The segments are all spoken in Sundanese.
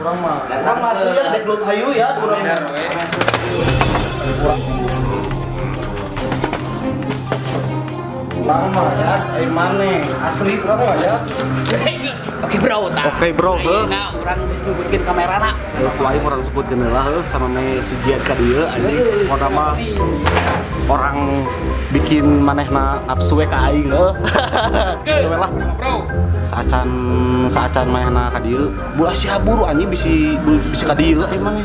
Urang mah. Urang masih ya dek lut hayu ya urang. Urang mah ya, ai maneh asli urang mah ya. Oke bro, tah. Oke, bro, heuh. Ayeuna urang geus nyebutkeun kamerana. Ku aing urang sebutkeun heula heuh sama me si Jiad ka dieu anjing. Pokona mah orang bikin manehna nafsu we ka aing heuh. Geus. We lah. Bro. Saacan saacan manehna ka dieu. Bulah sia buru anjing bisi bisi ka dieu ai maneh.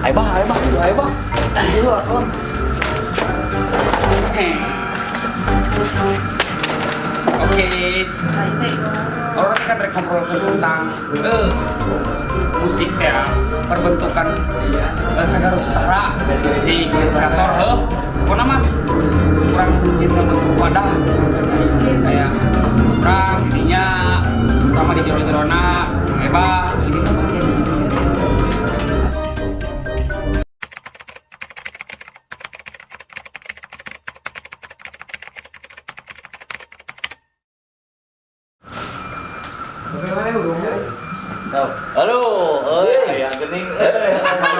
Ai bah, ai bah, ai bah. Ieu lah. Oke, nah ini orang kan rek ngobrol tentang musik ya, perbentukan Sagara Utara, musik kreator heuh. Pokona mah kurang bikin bentuk wadah kayak kurang ininya terutama di jero-jerona ebah ini tuh bagian gitu. Aduh, euy, aya geuning euy.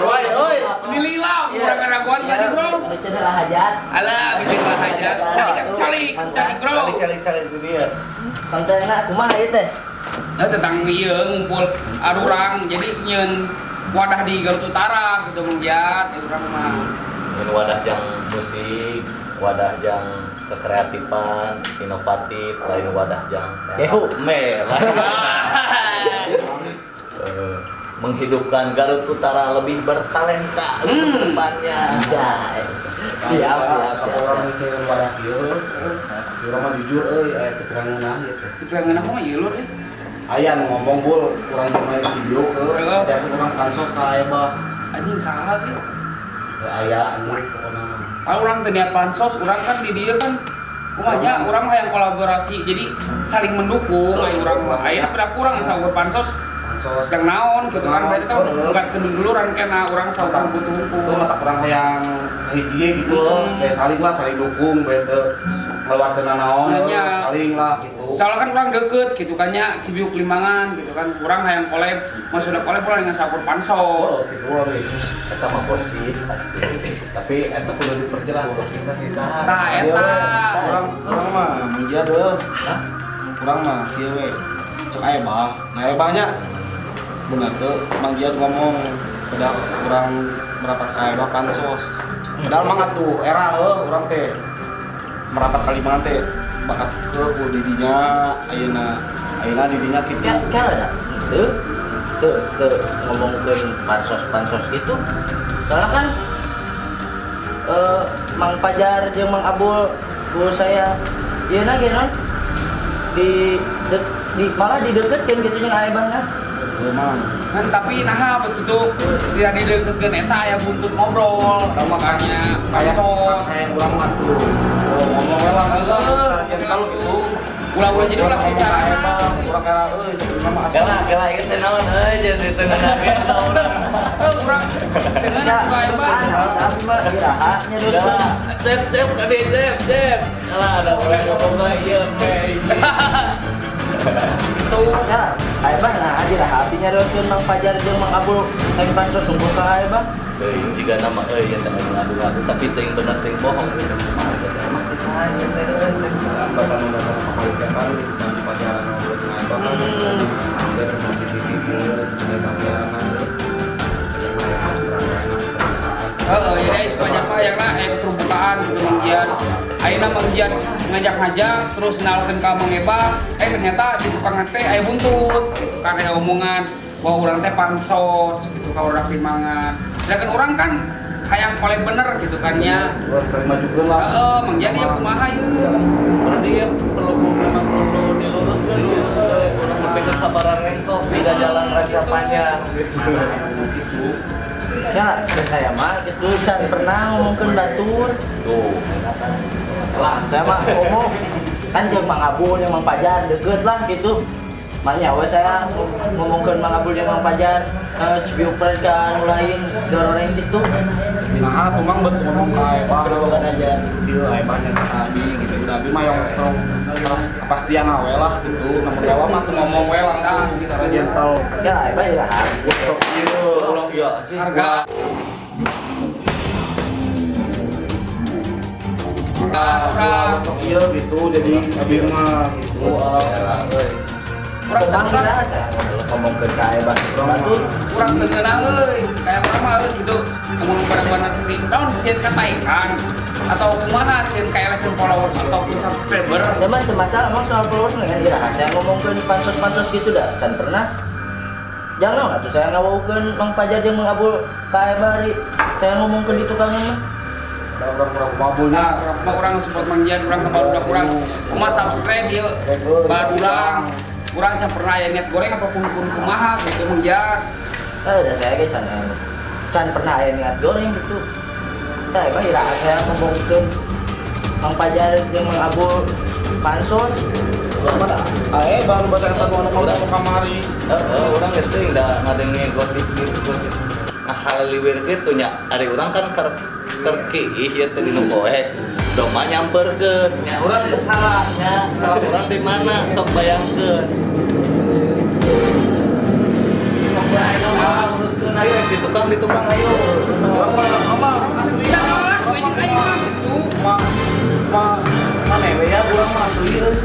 Woi, euy. Ini lila, kurang keraguan tadi bro. Bicara lah hajat. Alah, bikin lah aja. Calik, calik, calik bro. Calik calik calik di dia. Kontenna kumaha ieu teh? Nah, tentang ieu ngumpul arurang jadi nyeun wadah di Garut Utara gitu menggiat urang mah. Nyeun wadah jang musik, wadah jang kekreatifan, inovatif, lain wadah jang Kehu. Me lah. Menghidupkan Garut Utara lebih bertalenta untuk depannya. Bisa. Siap, siap, siap. Orang mikirin wadah ieu. Urang mah jujur euy aya keterangan ieu teh. Keterangan aku mah ieu lur euy. Aya nu ngomong bul urang main video heuh. Ada urang pansos ka aya bah. Anjing saha euy. Aya anjing pokona mah. Kalau urang teu niat pansos, urang kan di dieu kan kumanya urang mah hayang kolaborasi. Jadi saling mendukung aya urang mah. Ayeuna pada kurang saukur pansos Pansos. yang naon gitu kan berarti kan bukan keduluran kena urang saukur butuh Itu hukum. mata kurang hayang hiji gitu loh. Kayak saling lah, saling dukung bae teu ngeluarkeun naon, Nya. saling lah gitu. Soalnya kan urang deket gitu kan nya Cibiuk Limangan gitu kan urang hayang collab, maksudna collab urang dengan saukur pansos. Oh, gitu urang gitu. Eta mah gosip, tapi eta kudu diperjelas gosipna si saha. Tah eta. Urang urang mah manggia deuh. Hah? Urang mah kieu we. Cek aya bah. Nah, aya bah nya. Bener teu Mang Jiad ngomong pada urang merapat ka aya bah pansos. Padahal mah atuh era heuh urang teh merapat ka Limangan teh bakat ke ku didinya ayeuna ayeuna didinya kitu. Ya, kan ada. Teu teu teu ngomongkeun pansos-pansos gitu. Soalnya kan Mang Pajar jeung Mang Abul guru saya ieu na ge non di, di malah dideketkeun gitu jeung aya bangna. Heuh Mang. Kan tapi nah begitu tidak dideketkeun eta aya buntut ngobrol makanya Kayak pansos. kayak urang mah tuh. Ngomong we langsung. Heeh, langsung. Ulah-ulah jadi ulah bicara. Urang era euy sebenarnya mah asli. Kela kela ieu teh naon euy jadi teu ngeunah urang. Heuh urang dengan ku aya bah. Tapi mah iraha nyeruskeun. Cep cep ka dieu cep cep. Kalah ada urang ngomong mah ieu teh. Itu Ya, aya bah nah iraha abdi nyeruskeun Mang Pajar jeung Mang Abul lain pansos sungguh ka aya bah. Teuing jiga nama euy ieu teh ngadu-ngadu tapi teuing bener teuing bohong gitu kumaha teh emang teh saha ieu teh euy. Bacaan-bacaan kepanitiaan kan dan pacaran ngobrol jeung aya bah kan. Hampir nanti TV ieu jeung pacaran. Heeh, jadi sebanyak mah hayangna aya keterbukaan gitu Mang Jian. Ayeuna Mang Jian ngajak-ngajak terus kenalkeun ka Mang Ebah, ternyata di tukang teh aya buntut gitu kan aya omongan bahwa urang teh pansos gitu ka urang Limangan. Sedangkan urang kan hayang paling bener gitu kan nya. Urang saling majukeun lah. Heeh, Mang Jian ieu kumaha ieu? Berarti ya perlu memang perlu diluruskan ya. Urang nepi ka kabaran rengkok tidak jalan raja panjang gitu. Ya, saya mah gitu can pernah ngomongkeun batur. Tuh. Lah, saya mah ngomong kan jeung Mang Abul jeung Mang Pajar deket lah gitu. Makanya we saya ngomongkeun Mang Abul jeung Mang Pajar Cibiuk ka anu lain dororeng gitu. Nah, tuh Mang bet ngomong ka Ebah. Bukan aja. Ieu Ebahnya ka abi gitu. Udah abi mah yang tong kepastian we lah gitu. Namun jawab mah tuh ngomong we langsung secara gentle. Ya, Ebah ya. Sok ieu ulah Iya, Harga. Ulah sok ieu gitu jadi abi mah gitu. Urang Bang urang udah saya ngomong ke ka Ebah. Batu urang teu ngeunah euy. Kayak urang mah euy gitu. Ngomong pada si naon sieun kataekan atau kumaha sieun kaelehkeun followers ataupun subscriber. Cuman teu masalah emang soal followers mah kan iraha saya ngomongkeun pansos-pansos gitu dah can pernah. Jangan atuh saya ngawaukeun Mang Pajar jeung Mang Abul ka Ebah ari saya ngomongkeun di tukangan mah. Ada orang kurang mabulnya. Nah, mah urang support Mang Jian, urang ke barudak urang. Umat subscribe ieu. Barudak. Urang can pernah aya niat goreng apapun pun kumaha gitu Mang Jian. Eh, dah saya ge can can pernah aya niat goreng gitu. Tah Ebah iraha saya ngomongkeun Mang Pajar jeung Mang Abul pansos. Ae bang bahasa eta nu ngomong kamari. Heeh, urang geus teuing da ngadenge gosip gosip. Nah, halaliwir kitu nya, ari urang kan keur keur kiih ieu teh dinu poe. Domba nyamperkeun nya urang teu salah nya, salah urang di mana sok bayangkeun. Sok ayo uruskeun ayo di tukang ayo. Asli lah, we jeung aing mah gitu. Ma ma maneh we ya urang mah asli euy.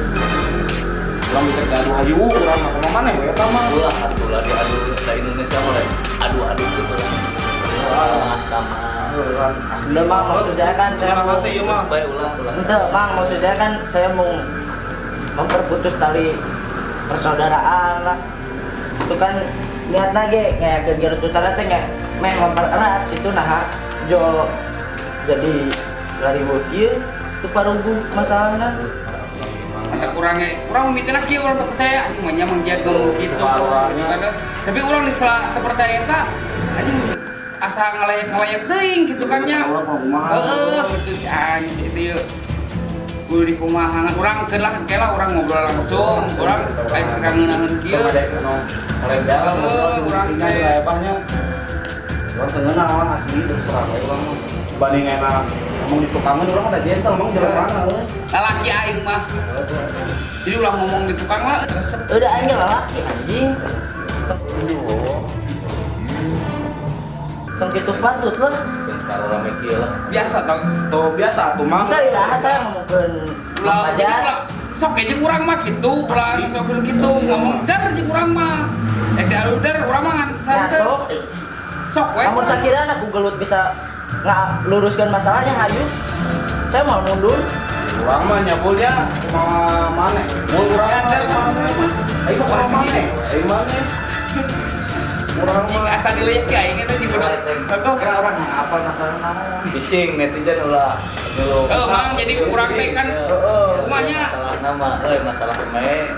Urang bisa diadu hayu urang mah kumaha maneh we eta mah. Ulah atuh lah diadu da Indonesia mah lain adu-adu gitu lah. Wah, sama. Urang asli. Teu Mang maksud saya kan saya mau Semangat teh ieu mah. Geus bae ulah ulah. Ente, Mang, maksud saya kan saya mau memperputus tali persaudaraan lah. Itu kan niatna ge ngayakeun Garut Utara teh meh mempererat itu nah jo jadi lariweuh kieu teu paruguh masalahna. Mata kurang ge, urang mimitina kieu urang teu percaya anjing mah nya Mang Jian ngomong kitu. Tapi urang di sela teu percaya eta anjing asa ngalayak-ngalayak teuing gitu kan nya. Urang mah kumaha. Heeh, gitu anjing itu yeuh. Kudu dikumaha urang keun lah engke lah urang ngobrol langsung, urang aya kangeunaheun kieu. Heeh, urang teh. Ebahnya. Urang teu ngeunah urang asli terus terang we urang mah. Banding enak ngomong di tukangan urang mah da gentle mang jalan mana euy. Lalaki aing mah. Jadi ulah ngomong di tukang lah resep. Udah aing ge lalaki anjing. Tong kitu patut lah. Karo rame kieu lah. Biasa tau. Tuh biasa tuh mang. Teu iraha saya ngomongkeun Mang Ulah jadi Pajar. ulah sok aja urang mah gitu, ulah sok kudu gitu ngomong dar jeung urang mah. Eh diadu dar urang mah ngan Nah, santai. sok. Sok we. Namun sakirana aku gelut bisa nggak luruskan masalahnya hayu. Saya mau mundur. Urang mah nyabulnya kumaha maneh. Mun urang mah Dar urang mah. Aing mah kumaha maneh? Aing maneh. Urang Anjing mah asa dileuk ya aing teh di bodoh. Contoh Kira orang apa masalah naon. Bicing netizen ulah ngeluh. Eh, Mang, jadi urang teh kan Heeh. kumanya Masalah nama, euy masalah mae.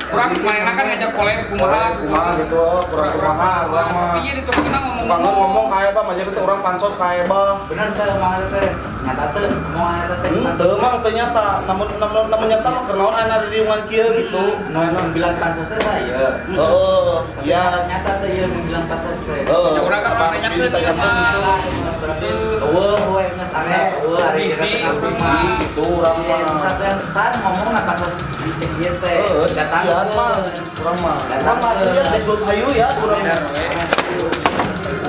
urang manehna kan ngajak collab kumaha Kumaha gitu, kurang kumaha urang mah. Tapi ieu di tukangna Tukangna ngomong-ngomong. ngomong ka Ebah mah jadi teh urang pansos ka Ebah. Bener teh omongan teh. Nyata teh omongan teh. Henteu mang teu nyata. Namun namun namun nyata mah keur naon aya di riungan kieu gitu. Nu nu bilang pansos teh saya. Heeh, Iya iya. nyata teh ieu nu bilang pansos teh. Heeh. Ya urang kan urang nanyakeun ieu mah. Berarti Gitu. eueuh we geus aneh eueuh ari Bisi, kira urang bisi. mah. Gitu urang mah. Satu yang san ngomong na pansos dicek ieu teh. Heeh, Datang iya mah urang mah. Urang mah asli ya gelut hayu ya urang. Dar we.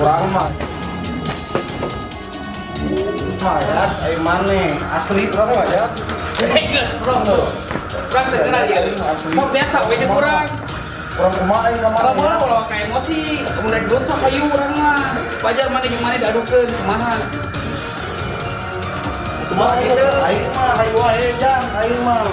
Urang mah. Mah ya, aing maneh asli urang mah ya. Hei, urang tuh. Urang teh geura ieu. Mau biasa we jeung urang. Urang kumaha aing ka Kalau maneh. bola ulah kayak emosi, kemudian gelut sok hayu urang mah. Wajar maneh jeung maneh diadukeun kumaha. Kumaha Gitu. Aing mah hayu wae jang, aing mah.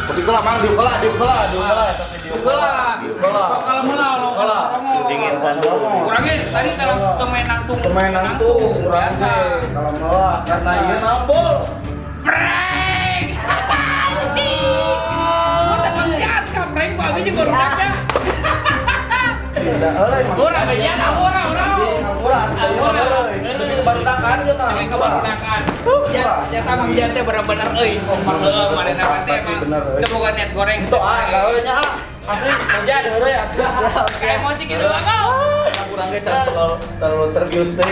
Tapi kelah mang diuk heula, diuk heula, diuk heula eta teh diuk Heula. Diuk heula. Kalau heula Heula. Dinginkan dulu. Urangnya tadi kalau pemain nangtung. Pemain nangtung urang Biasa. teh kalau melah karena ieu nambol. Prank. Mun teh ka prank ku abi jeung barudaknya. Tidak euy mang. Urang ge nya urang urang. Ampura, ampura, euy. Tapi kebarudakan ieu mah. Tapi kebarudakan. Ya, nyata Mang Jan teh bener-bener euy, kompak heueuh manehna mah teh emang. Bener, euy. Teu boga niat goreng. Itu ah, euy nya ah. Asli, Mang Jan euy asli. Kayak emosi gitu lah kau. Kurang ge can terlalu terlalu terbius teh.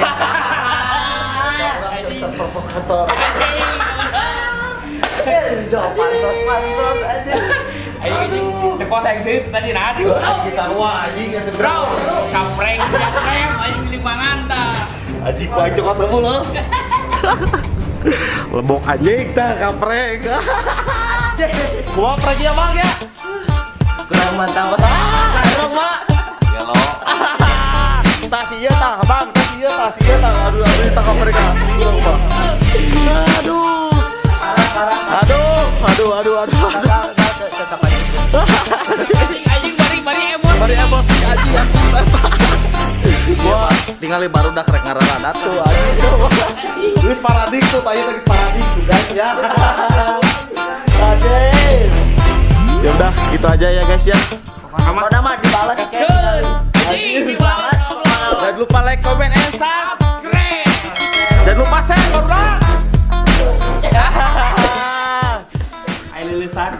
Mister Provokator. Eh, jawab pansos pansos aja. Aing tepot aing sih tadi nah di. Sarua anjing eta. Bro, kapreng kapreng aing limangan tah. Anjing ku aing cokot temu loh. Lebok anjing tah kapreng. Kumaha prank ya Bang ya? Kurang mantap. Kurang Mak. Gelo. Tas ieu tah Bang, tas ieu tah ieu tah. Aduh aduh tah kapreng asli urang Bang. Aduh. Aduh, aduh aduh aduh. Tetap aja. Anjing anjing bari bari emosi. Bari emosi anjing asli. Wah, tinggal baru dah rek ngarana Tuh anjing. Geus paradig tuh, tadi lagi paradig tuh guys ya. Anjing. Ya udah, gitu aja ya guys ya. Pokoknya mah dibalas kayak. Keun. Anjing dibalas. Jangan lupa like, comment, and subscribe. Keren. Jangan lupa share, barudak. Ayo lulusan.